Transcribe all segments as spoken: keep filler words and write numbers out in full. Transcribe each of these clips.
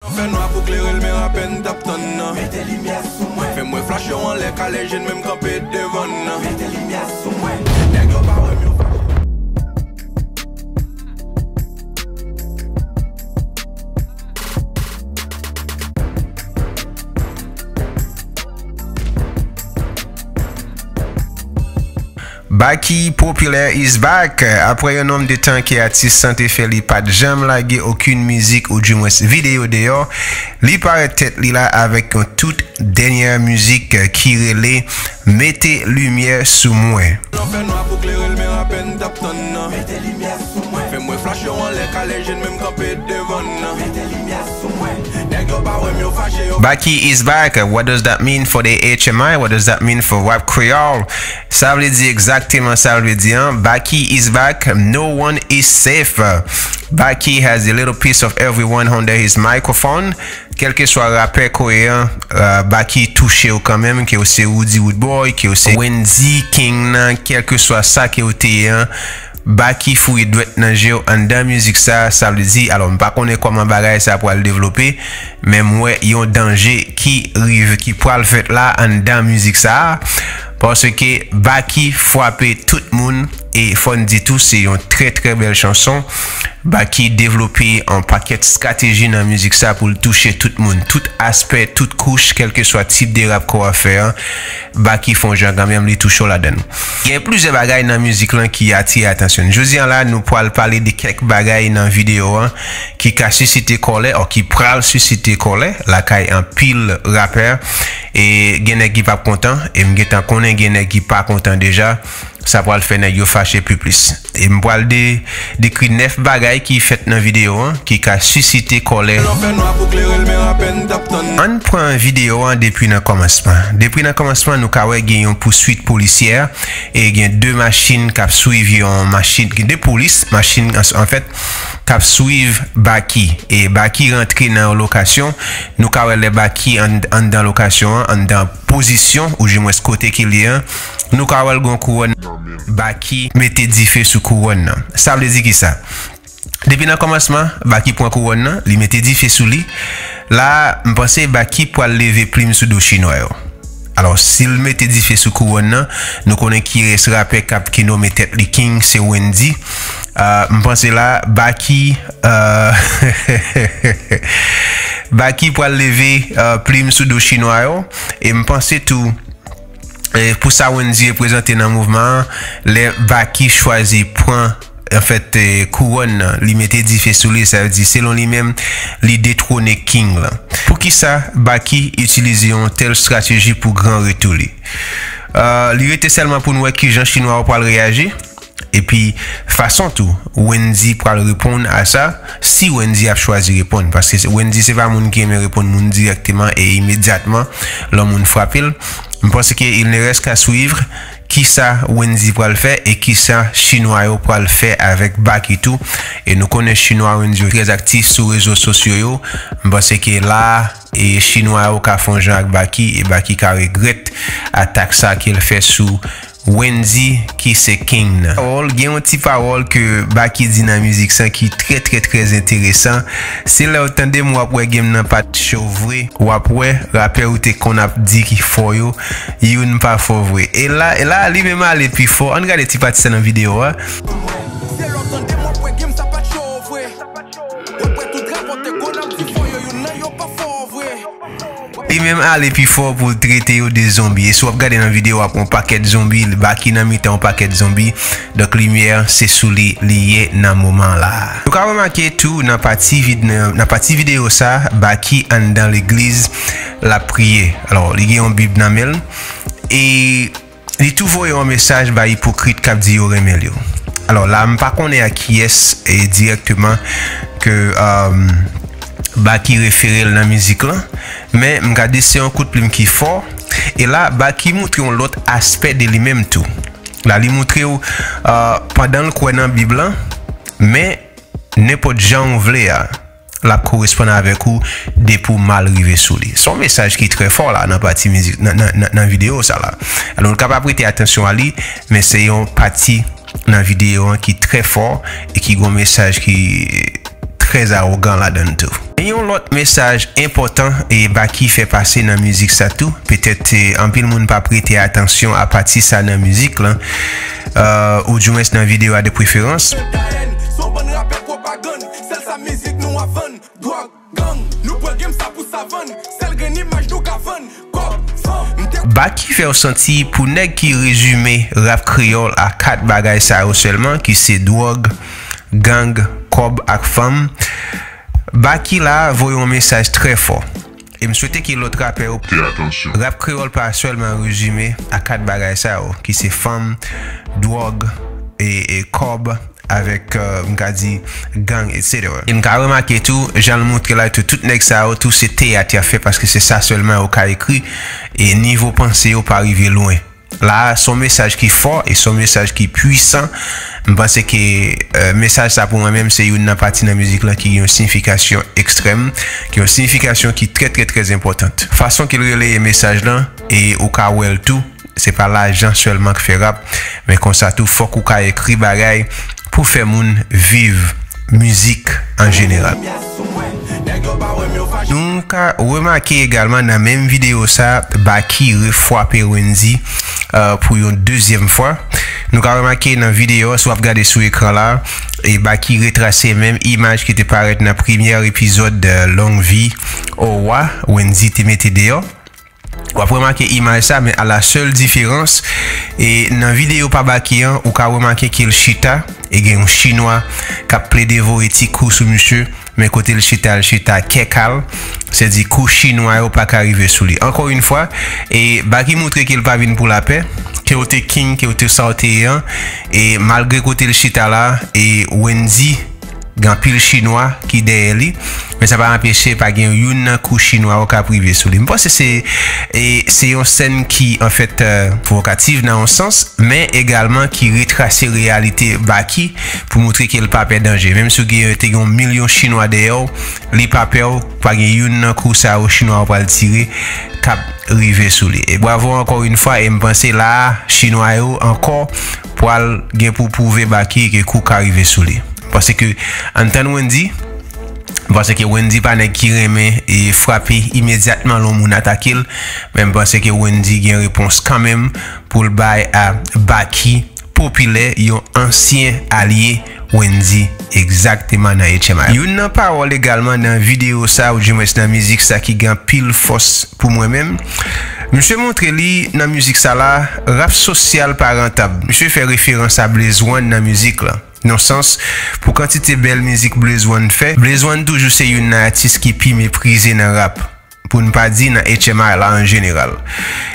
Fè nwa pou klere l, men rapè n t ap tann nan. Mete limyè sou mwen. Fè m wè flash yo anlè, kale je n, men m kanpe devan n nan. Mete limyè sou mwen. Nèg yo pa wè m, yo fache. Baky Populaire is back. Apre yon nonb de tan ke atis sa te fè, li pa t janm lage okenn mizik oudimwens videyo deyò, li parèt tèt li la avèk yon tout dènyè mizik ki rele Mete Limyè Sou Mwen. Nan fè nwa pou klere l, men rapè n t ap tann nan. Mete limyè sou mwen. Fè m wè flash yo anlè, kale je n, men m kanpe devan n nan. Mete limyè sou mwen. Nèg yo pa wè m, yo fache, yo. Baky is back. What does that mean for the H M I? What does that mean for Rap Kreyòl? Sa vle di egzakteman sa l vle di an. Baky is back. No one is safe. Baky has a little piece of everyone under his microphone. Kèlkeswa rapè ke w ye an, uh, Baky touche w kanmenm, ke w se Roody Roodboy, ke w se Wendy, King nan, kèlkeswa sa ke w te ye an, Baky foure dwèt nan je w anndan mizik sa, sa vle di, alò, m pa konnen kòman bagay sa pral devlope, men m wè yon danje ki rive, ki pral fèt la anndan mizik sa, paske Baky frape tout moun, e fò n di tou, se yon trè, trè bèl chanson. Baky devlope yon pakèt estrateji nan mizik sa pou l touche tout moun, tout aspè, tout kouch, kèlkeswa tip de rap ke w ap fè an. Baky fè yon jan kanmenm, li touche w ladan l. Gen plizyè bagay nan mizik lan ki atire atansyon n. Jodi a la, nou pral pale de kèk bagay nan videyo an ki ka sisite kòlè, o ki pral sisite kòlè lakay anpil rapè. E gen nèg ki p ap kontan, e m gentan konnen gen nèg ki pa kontan deja. Sa pral fè nèg yo fache pi plis. E m pral de-, dekri nèf bagay ki fèt nan videyo an ki ka sisite kòlè. Ann pran videyo an depi nan kòmansman. Depi nan kòmansman, nou ka wè gen yon pouswit polisyè e gen de machin k ap swiv yon machin, gen de polis, machin an, anfèt, k ap swiv Baky. E Baky rantre nan yon lokasyon. Nou ka wè lè Baky ann-, anndan lokasyon an, anndan pozisyon, oudimwens kote ke l ye an, nou ka wè l gen yon kouwòn. Baky mete dife sou kouwòn nan. Sa vle di kisa? Depi nan kòmansman, Baky pran kouwòn nan, li mete dife sou li. La, m panse Baky pral leve plim sou do chinwa yo. Alò, si l mete dife sou kouwòn nan, nou konnen ki rès rapè k ap, ki nonmen tèt li King, se Wendy. Ah, m panse la, Baky, ah, Baky pral leve, ah, plim sou do chinwa yo. E m panse tou, e pou sa Wendy reprezante nan mouvman an, lè Baky chwazi pran, anfèt, e, kouwòn nan, li mete dife sou li, sa vle di, selon li menm, li detwone King lan. Poukisa Baky itilize yon tèl estrateji pou gran retou li? Ah, li rete sèlman pou n wè kijan chinwa yo pral reyaji. Epi, fason tou Wendy pral reponn a sa, si Wendy ap chwazi reponn, paske se, Wendy se pa moun ki renmen reponn moun dirèkteman e imedyatman lè moun frape l. M panse ke il ne reste qu'à suivre kisa Wendy pral fè e kisa chinwa yo pral fè avèk Baky tou. E nou konnen chinwa Wendy yo trè aktif sou rezo sosyo yo. M panse ke la, e chinwa yo ka fè yon jan ak Baky, e Baky ka regrèt atak sa ke l fè sou Wendy ki se King nan. Pawòl, gen yon ti pawòl ke Baky di nan mizik sa ki trè, trè, trè enteresan. Se lè w tande m, w ap wè game nan pa t cho vre. W ap wè rapè ou te konn ap di ki fò yo, youn pa fò vre. E la, e la, li menm ale pi fò. Ann gade ti pati sa nan videyo a. Se lè w tande m, w ap wè game sa pa t cho vre. W ap wè tout rapè ou te konn ap di fò yo, youn nan yo pa fò vre. Li menm ale pi fò pou l trete yo de zonbi. E si w ap gade nan videyo a, w ap wè yon pakèt zonbi, Baky nan mitan yon pakèt zonbi. Donk, limyè se sou li li ye nan moman la. Nou ka remake tou nan pati vid-, nan, nan pati videyo sa, Baky anndan legliz, l ap priye. Alò, li gen yon Bib nan men l. E li tou voye yon mesaj bay ipokrit k ap di yo renmen l yo. Alò, la, m pa konnen a kiyès, e, dirèkteman ke, um, Baky refere l nan mizik lan, men m gade se yon kout plim ki fò. E la, Baky montre yon lòt aspè de li menm tou. La, li montre w, uh, pandan l kwè nan Bib lan, men nenpòt jan w vle a, l ap koresponn avèk ou depi w mal rive sou li. Se yon mesaj ki trè fò la nan pati mizik, nan, nan, nan, nan videyo sa la. Alò, nou kapab prete atansyon a li, men se yon pati nan videyo an ki trè fò e ki gon mesaj ki trè awogan ladan l tou. Gen yon lòt mesaj enpòtan e Baky fè pase nan mizik sa tou. Petèt, eh, anpil moun pa prete atansyon a pati sa nan mizik lan, eh, oudimwens nan videyo a de preferans. Son bann rapè pwopagann, sèl sa mizik nou ap vann, dwòg, gang. Nou pran game sa pou savann, sèl grenn imaj nou ka vann, kòb, fanm. M te Baky fè w santi pou nèg ki rezime rap kreyòl a kat bagay sa yo sèlman, ki se dwòg, gang, kòb ak fanm. Baky la voye yon mesaj trè fò. E m swete ke lòt rapè yo peye atansyon. Rap kreyòl pa sèlman rezime a kat bagay sa yo, ki se fanm, dwòg, e, e kòb, avèk, eh, m ka di, gang, etsetera. E m ka remake tou, jan l montre la tou, tout nèg sa yo tou se teyat y ap fè paske se sa sèlman yo ka ekri. E nivo panse yo pa rive lwen. La a, se yon mesaj ki fò e se yon mesaj ki pwisan. M panse ke, eh, mesaj sa pou mwen menm se youn nan pati nan mizik lan ki gen yon siyifikasyon ekstrèm, ki yon siyifikasyon ki trè, trè, trè enpòtan. Fason ke l releye mesaj lan, e ou ka wè l tou, se pa lajan sèlman k fè rap, men konsa tou fòk ou ka ekri bagay pou fè moun viv mizik an jeneral. Nou ka remake egalman nan menm videyo sa, Baky refwape Wendy, eh, pou yon dezyèm fwa. Nou ka remake nan videyo a, si w ap gade sou ekran la, e Baky retrase menm imaj ki te parèt nan premyè epizòd, eh, Long Vie au Roi, Wendy te mete deyò. W ap remake imaj sa, men à la seule différence, e nan videyo pa Baky an, ou ka remake ke l chita, e gen yon Chinwa k ap plede voye ti kou sou misye, men kote l chita, l chita kè kal, sèdi kou Chinwa yo pa ka rive sou li. Ankò yon fwa, e Baky montre ke l pa vin pou lapè, ke w te king, ke w te sa w te ye an, e malgre kote l chita la, e Wendy, gen anpil Chinwa ki dèyè li, men sa pa anpeche pa gen youn nan kou Chinwa yo k ap rive sou li. M panse se, e, se yon sèn ki, anfèt, eh, pwovokatif nan yon sans, men egalman ki retrase reyalite Baky pou montre ke l pa pè danje. Menm si w gen, te gen yon milyon Chinwa dèyè w, li pa pè w, pa gen youn nan kou sa yo Chinwa yo pral tire k ap rive sou li. E bwavo ankò yon fwa, e m panse la a, Chinwa yo ankò pral gen pou pwouve Baky ke kou ka rive sou li. Paske, ann tann Wendy, m panse ke Wendy pa nèg ki renmen e frape imedyatman lè yon moun atake l, men m panse ke Wendy gen repons kanmenm pou l bay a Baky popilè, yon ansyen alye Wendy, egzakteman nan H M I. Youn nan pawòl egalman nan videyo sa, oudimwens nan mizik sa ki gen anpil fòs pou mwen menm. Misye montre li nan mizik sa la, rap sosyal pa rantab. Misye fè referans a Blaze One nan mizik lan. Nan sans, pou kantite bèl mizik Blaze One fè, Blaze One toujou se youn nan atis ki pi meprize nan rap, pou n pa di nan H M I la an jeneral.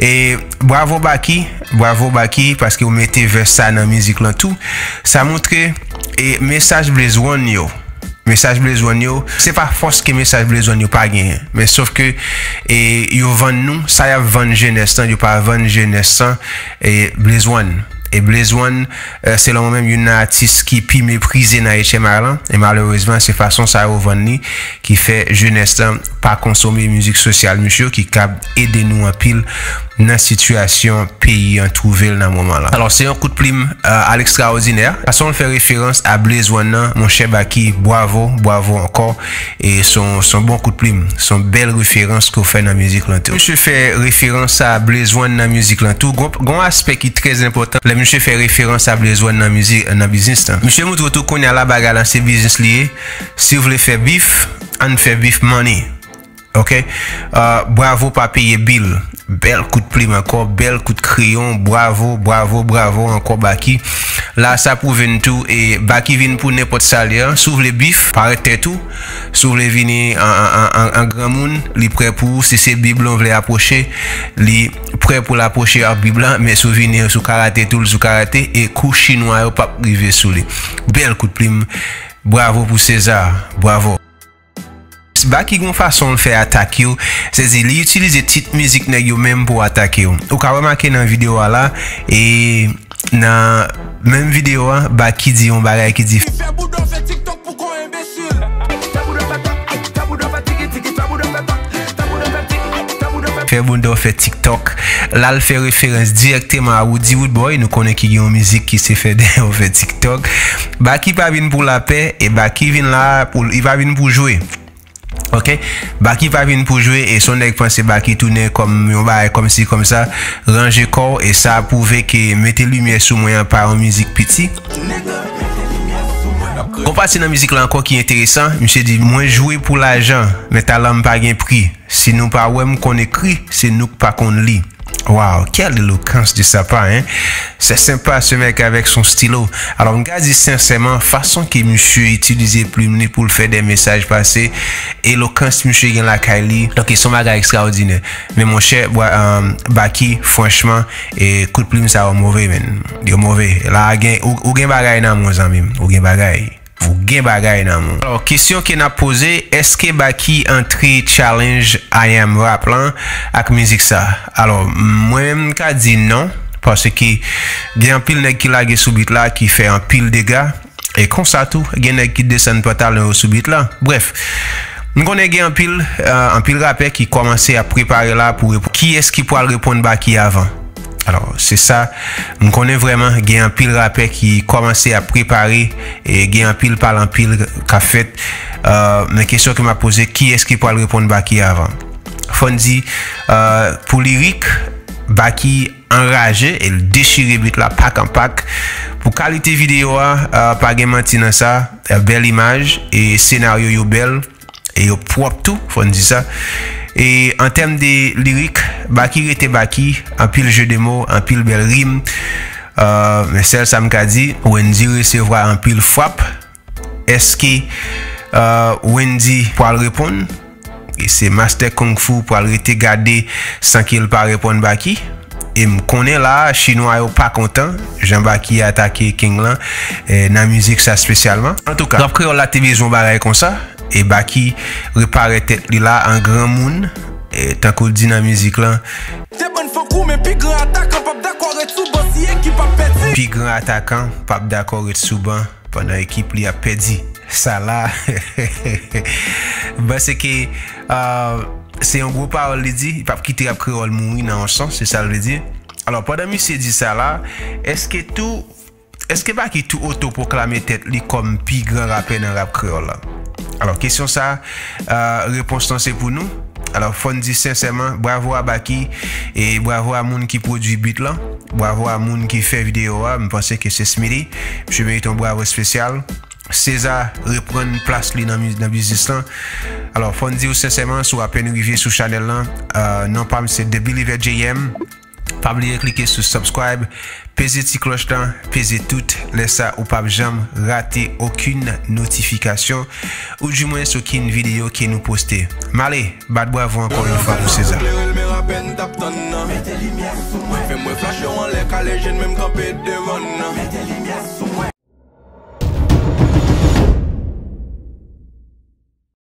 E bwavo Baky, bwavo Baky, paske w mete vès sa nan mizik lan tou. Sa montre, e mesaj Blaze One yo, mesaj Blaze One yo, se pa fòs ke mesaj Blaze One yo pa genyen. Men sof ke, e, yo vann nou, sa y ap vann jenès lan, yo pa vann jenès lan, e, Blaze One. E Blaze One, e, selon mwen menm, youn nan atis ki pi meprize nan H M I lan. E malerezman, se fason sa yo vann li ki fè jenès lan pa konsome mizik sosyal misye, ki kab ede nou anpil nan sitiyasyon peyi an twouve l nan moman la. Alò, se yon kout plim, euh, à l'extraordinaire. Fason l fè referans a Blaze One nan, monchè Baky, bwavo, bwavo ankò. E se yon, se yon bon kout plim. Se yon bèl referans ke w fè nan mizik lan tou. Misye fè referans a Blaze One nan mizik lan tou. Gon, gon aspè ki trè enpòtan lè misye fè referans a Blaze One nan mizik, nan biznis lan. Misye montre w tou kounye a la bagay lan se biznis li ye. Si w vle fè bif, ann fè bif money. Ok? Euh, bwavo pa peye bil. Bèl kout plim ankò, bèl kout kreyon. Bwavo, bwavo, bwavo ankò Baky. La sa pwouve n tou, e Baky vin pou nenpòt sa l ye a. Si w vle bif, parèt tèt ou. Si w vle vini an, an, an, an, an granmoun, li prè pou ou. Si se Bib lan w vle apwoche, li prè pou l apwoche ak Bib lan. Men si w vini sou karate tou, l sou karate. E kou chinwa yo p ap rive sou li. Bèl kout plim. Bwavo pou César. Bwavo. Baky gon fason l fè atak yo, sèdi li itilize tit mizik nèg yo menm pou atake yo. Ou ka remake nan videyo a la, e nan menm videyo a, Baky di yon bagay ki di, fè bouda w fè TikTok pou kò enbesil. Fè bouda w fè tiki tiki, fè bouda w fè tiki tiki, fè bouda w fè tiki tiki, fè bouda w fè tiki tiki, fè bouda w fè Bondè w fè TikTok. L al fè referans dirèkteman a Roody Roodboy. Nou konnen ki gen yon mizik ki se fè dèyè w fè TikTok. Baky pa vin pou lapè, e Baky vin la pou, li pa vin pou jwe. Ok? Baky pa vin pou jwe, e si yon nèg panse Baky tounen kòm yon bagay kòmsi kòmsa, ranje kò w, e sa pwouve ke mete limyè sou mwen an pa yon mizik piti. Gon pati nan mizik la ankò ki enteresan, misye di, mwen jwe pou lajan, men talan m pa gen pri. Si nou pa wè m konn ekri, se nou k pa konn li. Waw, quelle éloquence de sa part, hein? C'est sympa ce mec avec son stylo. Alò, m ka di sensèman, fason ke misye itilize plim li pou l fè de mesaj pase, elokans misye gen lakay li. Donk, se yon bagay ekstraòdinè. Men monchè, bwa- um, Baky, franchman, e kout plim sa yo move, men. Yo move. La, gen, ou, ou gen bagay nan men w, zanmi m. Ou gen bagay. Ou gen bagay nan men w. Alò, kesyon ke n ap poze, èske Baky antre challenge I Am Rap lan ak mizik sa? Alò, mwen menm m ka di non, paske gen anpil nèg ki lage sou beat la ki fè anpil dega, e konsa tou, gen nèg ki desann pantalon yo sou beat la. Brèf, m konnen gen anpil, euh, anpil rapè ki kòmanse ap prepare la pou reponn. Kiyès ki pral reponn Baky avan? Alò, se sa, m konnen vrèman gen anpil rapè ki kòmanse ap prepare, e gen anpil pale anpil k ap fèt. Euh, men kesyon ke m ap poze, kiyès ki pral reponn Baky avan? Fò n di, euh, pou lirik, Baky anraje e l dechire beat la pak an pak. Pou kalite videyo a, euh, pa gen manti nan sa, euh, bèl imaj e senaryo yo bèl. E yo pwòp tou, fò n di sa. E an tèm de lirik, Baky rete Baky, anpil jeu de mots, anpil bèl rim. Euh, men sèl sa m ka di, Wendyy resevwa anpil frap. Èske, euh, Wendyy pral reponn? E se Master Kung Fu pral rete gade san ke l pa reponn Baky? E m konnen la, chinwa yo pa kontan jan Baky atake King lan, eh, nan mizik sa espesyalman. Antouka, rap kreyòl la te bezwen yon bagay konsa, e Baky reparèt tèt li la an granmoun, eh, tankou l di nan mizik lan. Se bann fou kou, men pi gran atakan p ap dakò ret sou ban si ekip ap pèdi. Pi gran atakan p ap dakò ret sou ban pandan ekip li ap pèdi. Sa la, m panse ke, euh, se yon gwo pawòl li di, li p ap kite rap kreyòl mouri nan yon sans, se sa l vle di. Alò, pandan misye di sa la, èske tou, èske Baky tou otopwoklame tèt li kòm pi gran rapè nan rap kreyòl la? Alò, kesyon sa, euh, repons lan se pou nou. Alò, fò n di sensèman, bravo a Baky, e bravo a moun ki pwodui beat lan, bravo a moun ki fè videyo a, m panse ke se Smitty, misye merite yon bravo espesyal. César reprann plas li nan mi-, nan biznis lan. Alò, fò n di w sensèman, si w apèn rive sou chanèl lan, euh, non pa m se The Believer J M. Pa bliye klike sou subscribe, peze ti klòch lan, peze tout, lè sa ou p ap janm rate okenn notifikasyon, ou dimwens okenn videyo ke nou poste. M ale, bat bravo ankò yon fwa pou César. Klere l, men rapè n t ap tann nan. Fè m wè flach yo anlè, kale je n, men m kanpe devan nan.